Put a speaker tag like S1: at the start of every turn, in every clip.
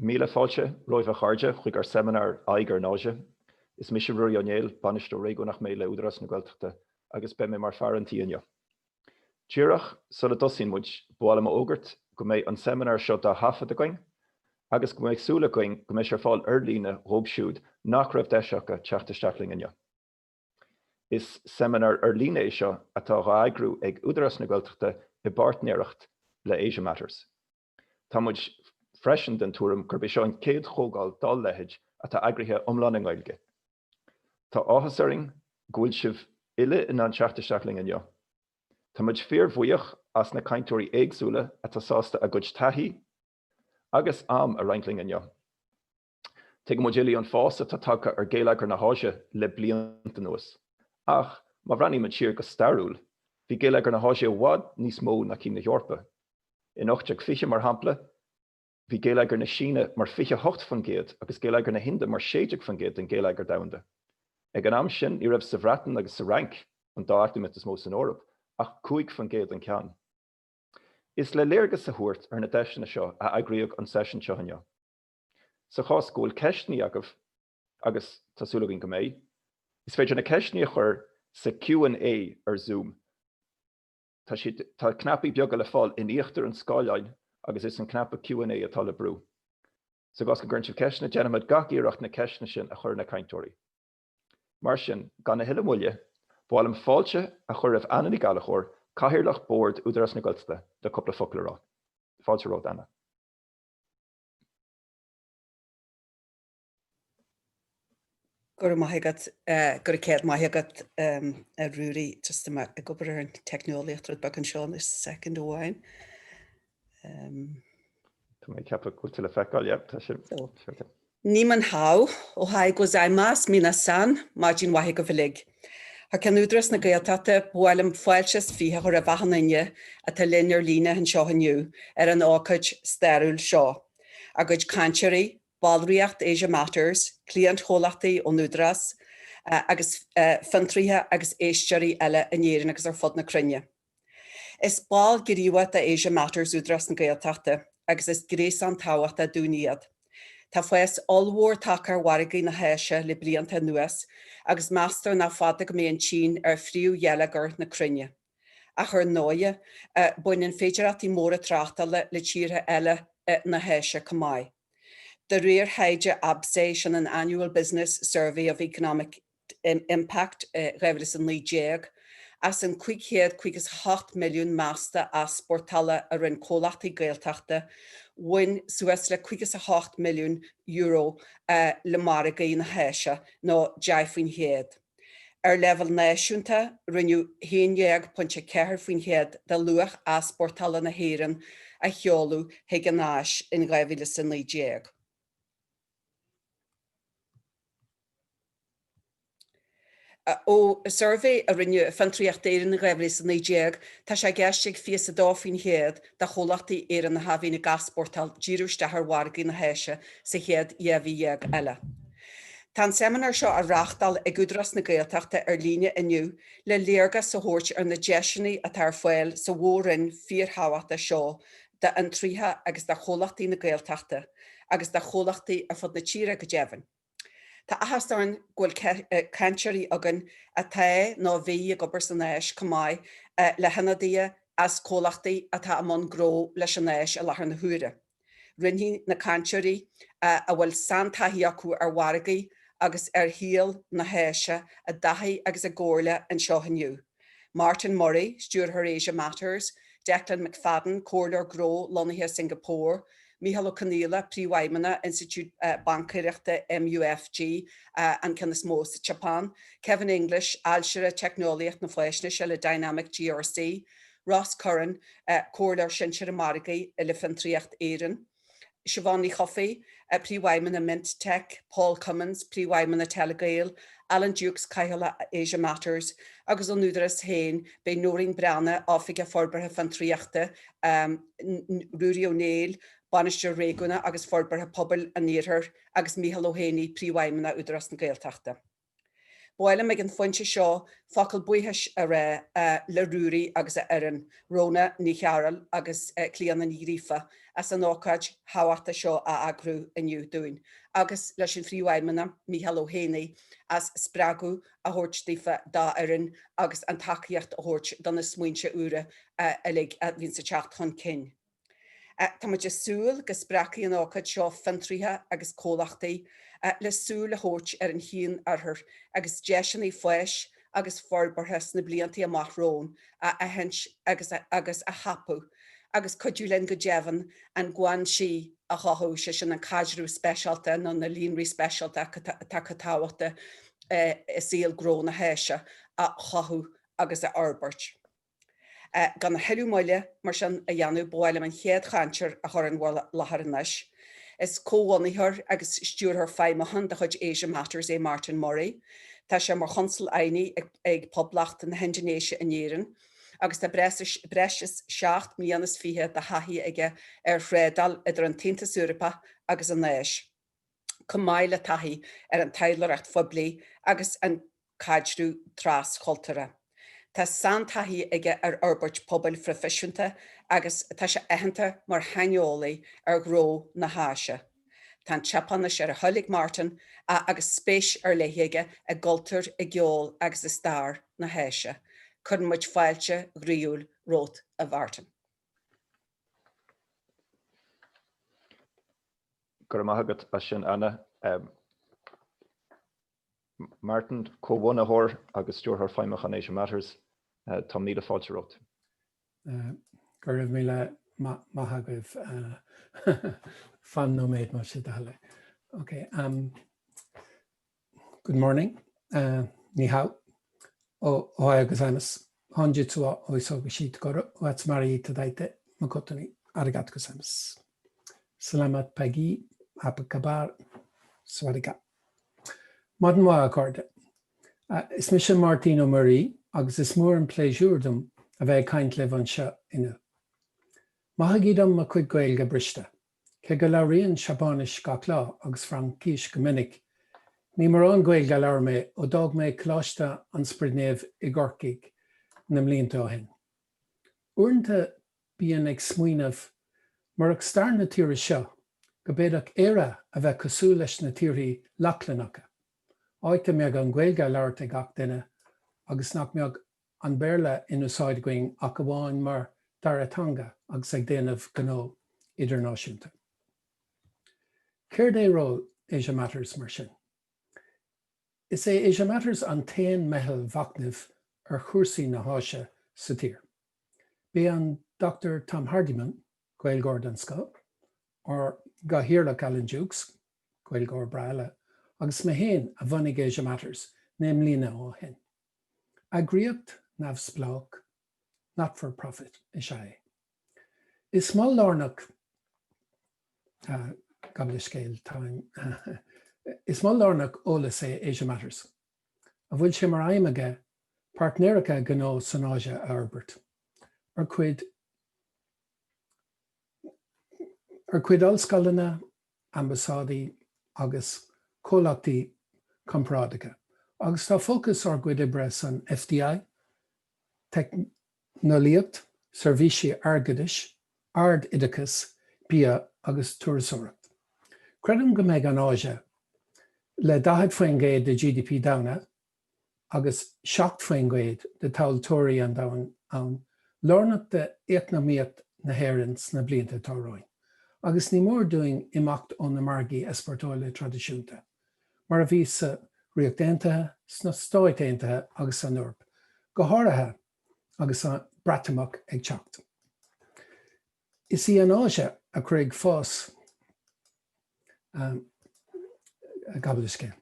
S1: Míle fáilte romhaibh a chairde chuig ár seimineár Aghaidh ar an Áise. Is mise Ruairí Ó Néill, Bainisteoir Réigiúnach mé le Údarás na Gaeltachta agus beidh mé mar fear an tí inniu. Díreach sula dtosaíonn muid, ba mhaith liom a fhógairt go mbeidh an seimineár seo dá thaifead againn agus go mbeidh súil againn go mbeidh sé ar fáil ar líne dhóibh siúd nach raibh deis acu teacht isteach linn inniu. Is seimineár ar líne é seo atá dhá eagrú ag Údarás na Gaeltachta i bpáirtnéireacht le Asia Matters. Tá muid freisin den tuairim gurb é seo an chéad chomhdháil dá leithéid atá eagraithe iomlán i nGaeilge. Tá áthas orainn go bhfuil sibh uile in ann teacht isteach linn inniu. Tá muid fíorbhuíoch as na cainteoirí éagsúla atá sásta a gcuid taithí agus am a roinnt linn inniu. Tuigeann muid uilig an fás atá tagtha ar gheilleagar na hÁise le blianta anuas. Ach, má bhreathnaímid siar go stairiúil, bhí geilleagar na hÁise i bhfad níos mó ná cinn na hEorpa. In 1820, mar shampla, bhí geilleagar na Síne mar 28% agus geilleagar na hInde mar 16% den gheilleagar domhanda. Ag an am sin, ní raibh sa Bhreatain agus sa Fhrainc, an dá eacnamaíocht is mó san Eoraip, ach 5% an ceann. Is le léargas a thabhairt ar na deiseanna seo a eagraíodh an seisiún seo inniu. Sa chás go bhfuil ceisteanna agaibh, agus tá súil againn go mbeidh, is féidir na ceisteanna a chur sa Q and A ar Zoom. Tá siad, tá cnaipí beaga le fáil in íochtar an scáileáin agus is an cnaipe Q and A atá le brú. Sa gcás go gcuireann sibh ceisteanna, déanfaimid gach iarracht na ceisteanna sin a chur ar na cainteoirí. Mar sin, gan a thuilleadh moille, ba mhaith liom fáilte a chur roimh Anna Ní Ghallchóir, Cathaoirleach Bord Údarás na Gaeltachta, le cúpla focal a rá. Fáilte romhat, Anna.
S2: Go raibh maith agat, go raibh céad maith agat a Ruairí, just tá mé ag obair ar an teicneolaíocht rud beag anseo anois soicind amháin.
S1: Tá mé ag ceapadh go bhfuil tú le feiceáil, yeah, tá sé.
S2: Ni men hao, ohayou gozaimasu minasan, maidin mhaith agaibh uilig. Thar ceann Údarás na Gaeltachta, ba mhaith liom fáilte is 20 a chur roimh achan duine atá linn ar líne anseo inniu ar an ócáid stairiúil seo. Ár gcuid cainteoirí, ballraíocht Asia Matters, cliantchomhlachtaí ón Údarás, agus fiontraithe agus éisteoirí eile in Éirinn agus ar fud na cruinne. Is ball gníomhach de Asia Matters Údarás na Gaeltachta agus is gréasán tábhachtach dúinn iad. Tá fás ollmhór tagtha ar mhargaí na hÁise le blianta anuas agus meastar nach fada go mbeidh an tSín ar phríomhgheilleagar na cruinne. Ach ar ndóighe, baineann féidearthachtaí móra tráchtála le tíortha eile na hÁise chomh maith. De réir thaighde ABSEI, sin an Annual Business Survey of Economic Impact 2019, as an 558 milliún measta easpórtála a rinne comhlachtaí Gaeltachta, bhain suas le €58 milliún le margaí na hÁise, nó 10%. Ar leibhéal náisiúnta, rinneadh 11.4% de luach easpórtála na hÉireann a sheoladh chuig an Áis in 2019. Ó suirbhé a rinne Fiontraíocht Éireann in 2019, tá sé i gceist ag 22% de chomhlachtaí Éireannacha a bhíonn ag easpórtáil díriú isteach ar mhargaí na hÁise sa chéad 12 mhí eile. Tá an seimineár seo á reáchtáil ag Údarás na Gaeltachta ar líne inniu le léargas a thabhairt ar na deiseanna atá ar fáil sa mhór-roinn fíorthábhachtach seo d'fhiontraithe agus do chomhlachtaí na Gaeltachta, agus do chomhlachtaí ar fud na tíre go deimhin. Tá áthas orainn go bhfuil cainteoirí againn atá nó a bhí ag obair san Áis chomh maith le hionadaithe as comhlachtaí atá i mbun gnó leis an Áis i láthair na huaire. Roinnfidh na cainteoirí, a bhfuil saintaithí acu ar mhargaí agus ar shaol na hÁise, a dtaithí agus a gcomhairle anseo inniu. Martin Murray, Stiúrthóir Asia Matters, Declan McFadden, Comhairleoir Gnó lonnaithe i Singapore, Mícheál Ó Conghaile, Príomhfheidhmeannach Institiúid Baincéireachta MUFG, an ceann is mó sa tSeapáin, Kevin English, Ailtire Teicneolaíocht na Faisnéise le Dynamic GRC, Ross Curran, Comhairleoir Sinsearach Margaidh le Fiontraíocht Éireann. Siobhán Ní Chofaigh, Príomhfheidhmeannach Mint Tech, Paul Cummins, Príomhfheidhmeannach Telegael, Alan Dukes, Cathaoirleach Asia Matters, agus ón Údarás féin beidh Nóirín Breathnach, Oifigeach Forbartha Fiontraíochta, Ruairí Ó Néill, Bainisteoir Réigiúnach agus Forbartha Pobail an Iarthair agus Mícheál Ó hÉanaí, Príomhfheidhmeannach Údarás na Gaeltachta. Ba mhaith liom ag an phointe seo focal buíochais a rá le Ruairí agus a fhoireann, Rhona Ní Chearúil agus Clíona Ní Ghríofa. as an ócáid thábhachtach seo a eagrú inniu dúinn agus leis an Phríomhfheidhmeannach, Mícheál Ó hÉanaí, as spreagadh a thabhairt daofa dá fhoireann agus an tacaíocht a thabhairt do na smaointe úra uilig a bhíonns ag teacht chun cinn. Tá muid ag súil go spreagfaidh an ócáid seo fiontraithe agus comhlachtaí le súil a thabhairt ar an Chian-Oirthear agus deiseanna fáis agus forbartha sna blianta amach romhainn a aithint agus agus a thapú agus cuidiú linn go deimhin an guanxi a chothú, sé sin an caidreamh speisialta nó na líonraí speisialta atá chomh tábhachtach i saol gnó na hÁise a chothú agus a fhorbairt. Gan a thuilleadh moille, mar sin, a dhéanamh, ba mhaith liom an chéad chainteoir a chur in bhur láthair anois. Is comhbhunaitheoir agus stiúrthóir feidhmiúcháin de chuid Asia Matters é Martin Murray. Tá sé mar Chonsal Oinigh ag Poblacht na hIndinéise in Éirinn agus tá breis is 27 mbliana de thaithí aige ar thrádáil idir an tAontas Eorpach agus an Áis. chomh maith le taithí ar an taidhleoireacht phoiblí agus an caidreamh traschultúrtha. Tá saintaithí aige ar fhorbairt pobail phroifisiúnta agus tá sé aitheanta mar shaineolaí ar ghnó na hÁise. Tá an tSeapáinis ar a thoil ag Martin agus spéis ar leith aige i gcultúr, i gceol agus i stair na hÁise. Cuireann muid fáilte ghroíúil romhat, a Mhartin.
S1: Go raibh maith agat as sin, Anna. Martin, comhbhunaitheoir agus Stiúrthóir Feidhmiúcháin Asia Matters, tá míle fáilte romhat.
S3: Go raibh míle maith agaibh. Fan nóiméad más é do thoil é. Ok. Um, good morning. Uh, 你好. おはようございます。本日はお忙しいところお集まりいただいて誠にありがとうございます。Selamat pagi, apa kabar, Sawadee Maidin mhaith, a chairde. Is mise Máirtín Ó Muirí agus is mór an pléisiúr dom a bheith ag caint libh anseo inniu. Maithigí dom mo chuid Gaeilge briste. Cé go labhraím Seapáinis gach lá agus Fraincis go minic, ní mórán Gaeilge a labhair mé ó d'fhág mé Coláiste an Spioraid Naoimh i gCorcaigh na mblianta ó shin. Uaireanta bím ag smaoineamh, murach stair na tíre seo, go b'fhéadfadh Éire a bheith cosúil leis na tíorthaí Lochlannacha, áit a mbeadh an Ghaeilge á labhairt ag gach duine agus nach mbeadh an Béarla in úsáid againn ach amháin mar dara teanga agus ag déanamh gnó idirnáisiúnta. Céard é ról Asia Matters mar sin? Is é Asia Matters an t-aon meitheal mhachnaimh ar chúrsaí na hÁise sa tír. B'é an Dr Tom Hardiman, Gaeilgeoir den scoth, ár gcathaoirleach Alan Dukes, Gaeilgeoir breá eile, agus mé féin a bhunaigh Asia Matters 9 mbliana ó shin. Eagraíocht neamhspleách, not for profit, is ea é. Is mol lárnach gabh mo leithscéal, táim Is mol lárnach eolais é Asia Matters, a bhfuil sé mar aidhm aige páirtnéireachta gnó san Áise a fhorbairt, ar cuid ar cuid ollscoileanna, ambasáidí agus comhlachtaí corparáideacha, agus tá fócas ár gcuid oibre san FDI, teicneolaíocht, seirbhísí airgeadais, ard-oideachas, bia agus turasóireacht. Creidim go mbeidh an Áise, le 40% de GDP domhanda agus 7% de thomhaltóirí an domhain ann, lárnach d'eacnamaíocht na hÉireann sna blianta atá romhainn, agus ní mór dúinn imeacht ó na margaí easpórtála traidisiúnta, mar a bhí sa Ríocht Aontaithe, sna Stáit Aontaithe agus san Eoraip, go háirithe agus an Breatimeacht ag teacht. Is í an Áise a chuirfidh fás Gabh mo leithscéal.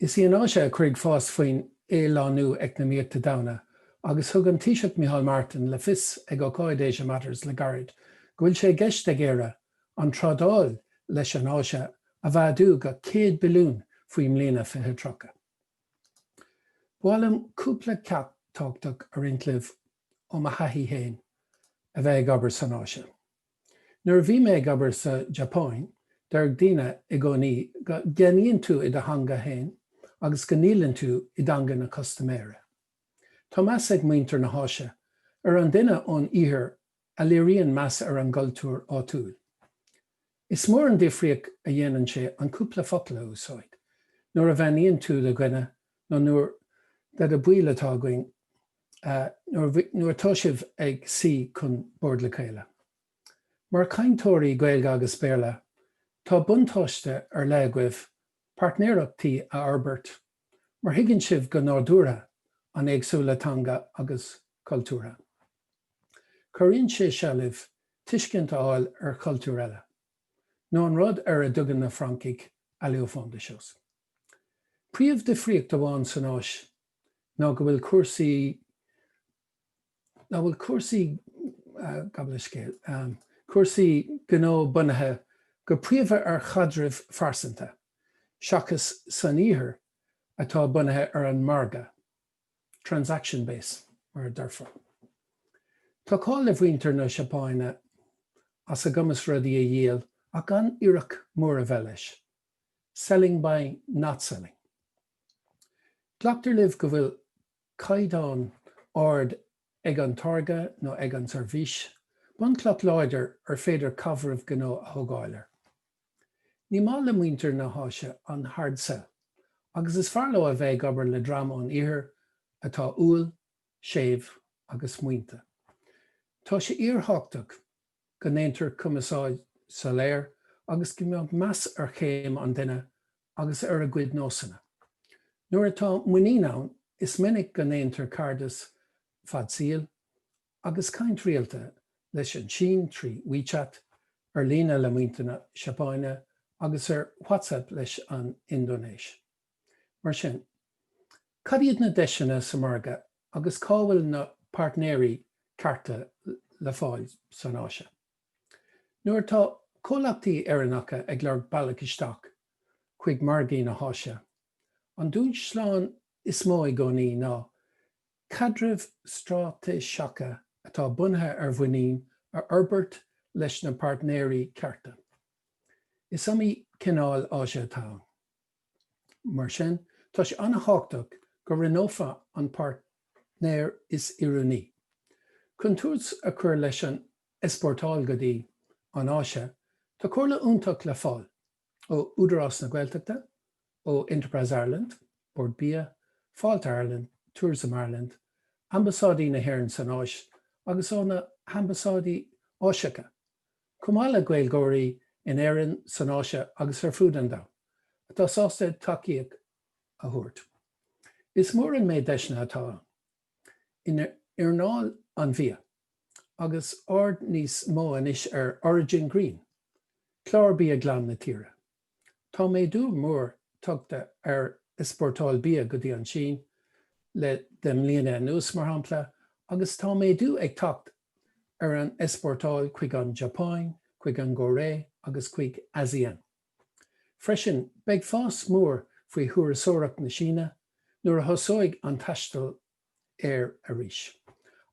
S3: Is í an Áise a chuirfidh fás faoin athshlánú eacnamaíochta domhanda agus thug an Taoiseach Micheál Martin le fios ag ócáid Asia Matters le gairid go bhfuil sé i gceist ag Éire an trádáil leis an Áise a mhéadú go 100 billiún faoi mbliana 2030. Ba mhaith liom cúpla ceacht tábhachtach a roinnt libh ó mo thaithí féin a bheith ag obair san Áise. Nuair a bhí mé ag obair sa Tseapáin, deir daoine i gcónaí go gceannaíonn tú i do theanga féin agus go ndíolann tú i dteanga na custaiméara. Tá meas ag muintir na hÁise ar an duine ón Iarthar. a léiríonn meas ar an gcultúr áitiúil. Is mór an difríocht a dhéanann sé an cúpla focal a úsáid nuair a bheannaíonn tú do dhuine nó nuair de do baill atá againn nuair atá sibh ag suí chun boird le chéile. Mar chainteoirí Gaeilge agus Béarla, tá buntáiste ar leith agaibh páirtnéireachtaí a fhorbairt mar thuigeann sibh go nádúrtha an éagsúlacht teanga agus cultúrtha. Cabhraíonn sé seo libh tuiscint a fháil ar chultúir eile, nó an rud ar a dtugann na Francaigh aller au fond des choses. Príomhdhifríocht amháin san Áis ná go bhfuil cúrsaí ná bhfuil cúrsaí gabh mo leithscéal cúrsaí gnó bunaithe go príomha ar chaidrimh phearsanta, seachas san Iarthar atá bunaithe ar an margadh. transaction base, mar a déarfá. Tá cáil ar mhuintir na Seapáine as a gcumas rudaí a dhíol ach gan iarracht mhór a bheith leis, selling by not selling. Glactar libh go bhfuil caighdeán ard ag an táirge nó ag an tseirbhís, bunchloch láidir ar féidir caidreamh gnó a thógáil air. Ní maith le muintir na hÁise an hard sell agus is fearr leo a bheith ag obair le dream ón Iarthar atá umhal, séimh agus múinte. Tá sé fíorthábhachtach go ndéantar cumarsáid soiléir agus go mbeadh meas ar chéim an duine agus ar a gcuid nósanna. Nuair atá muinín ann, is minic go ndéantar cairdeas fad saoil agus caint rialta leis an tSín trí WeChat, ar líne le muintir na Seapáine agus ar WhatsApp leis an Indinéis. Mar sin, cad iad na deiseanna sa margadh agus cá bhfuil na páirtnéirí cearta le fáil san Áise? Nuair atá comhlachtaí Éireannacha ag lorg bealach isteach chuig margaí na hÁise, an dúshlán is mó i gcónaí ná Caidrimh straitéiseacha atá bunaithe ar mhuinín a fhorbairt leis na páirtnéirí cearta. Is iomaí cineál Áise atá ann. Mar sin, tá sé an-thábhachtach go roghnófá an páirtnéir is oiriúnaí. Chun tús a chur leis an easpórtáil go dtí an Áise, tá comhairle iontach le fáil ó Údarás na Gaeltachta, ó Enterprise Ireland, Bord Bia, Fáilte Ireland, Tourism Ireland, Ambasáidí na hÉireann san Áis agus ó na hAmbasáidí Áiseacha, chomh maith le Gaeilgeoirí in Éirinn, san Áise agus ar fud an domhain atá sásta tacaíocht a thabhairt. Is mór an méid deiseanna atá ann in earnáil an bhia agus aird níos mó anois ar Origin Green, clár bia glan na tíre. Tá méadú mór tagtha ar easpórtáil bia go dtí an tSín le 10 mbliana anuas, mar shampla, agus tá méadú ag teacht ar an easpórtáil chuig an tSeapáin, chuig an gCóiré agus chuig ASEAN. Freisin, beidh fás mór faoi thurasóireacht na Síne nuair a thosóidh an taisteal aeir arís,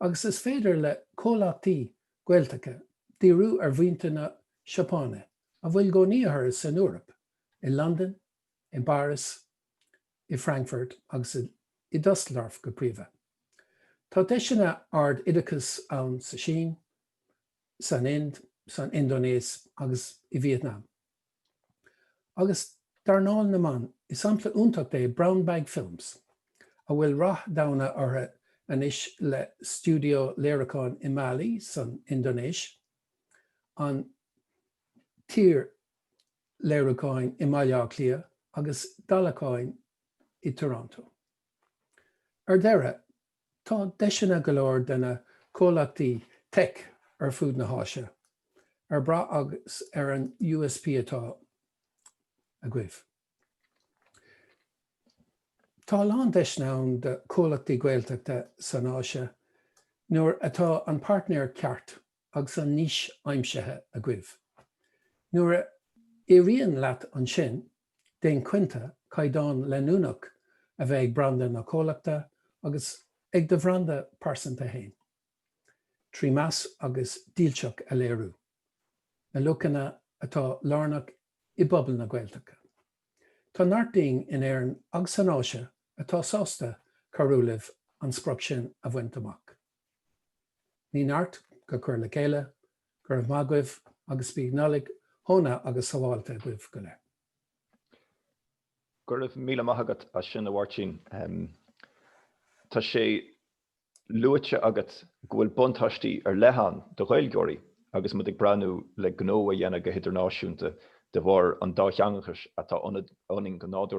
S3: agus is féidir le comhlachtaí Gaeltachta díriú ar mhuintir na Seapáine a bhfuil cónaí orthu san Eoraip, i Londain, i bPáras, i Frankfurt agus i Dusseldorf go príomha. Tá deiseanna ard-oideachais ann sa Sín, san Ind, san Indinéis agus i Vítneam. Agus d'earnáil na meán, is sampla iontach é Brown Bag Films, a bhfuil rath domhanda orthu anois le stiúideo léiriúcháin i mBali san Indinéis, an tír léiriúcháin i mBaile Átha Cliath agus dáileacháin i Toronto. Ar deireadh, tá deiseanna go leor do na comhlachtaí teic ar fud na hÁise, ag brath agus ar an USP atá agaibh. Tá a lán deiseanna ann do chomhlachtaí Gaeltachta san Áise nuair atá an páirtnéir ceart agus an niche aimsithe agaibh. Nuair a éiríonn leat ansin, déan cinnte caighdeán leanúnach a bheith ag branda na comhlachta agus ag do bhranda pearsanta féin, trí meas agus dílseacht a léiriú, na luachanna atá lárnach i bpobal na Gaeltachta. Tá neart daoine in Éirinn agus san Áise atá sásta cabhrú libh an sprioc sin a bhaint amach. Ní neart? go cur le chéile. Go raibh maith agaibh agus bíodh Nollaig shona agus shábháilte agaibh go léir.
S1: Go raibh míle maith agat as sin, a Mháirtín. Tá sé luaite agat go bhfuil buntáistí ar leith ann do Ghaeilgeoirí agus muid ag breathnú le gnó a dhéanamh go hidirnáisiúnta de bharr an dátheangachais atá ionainn go nádúrtha.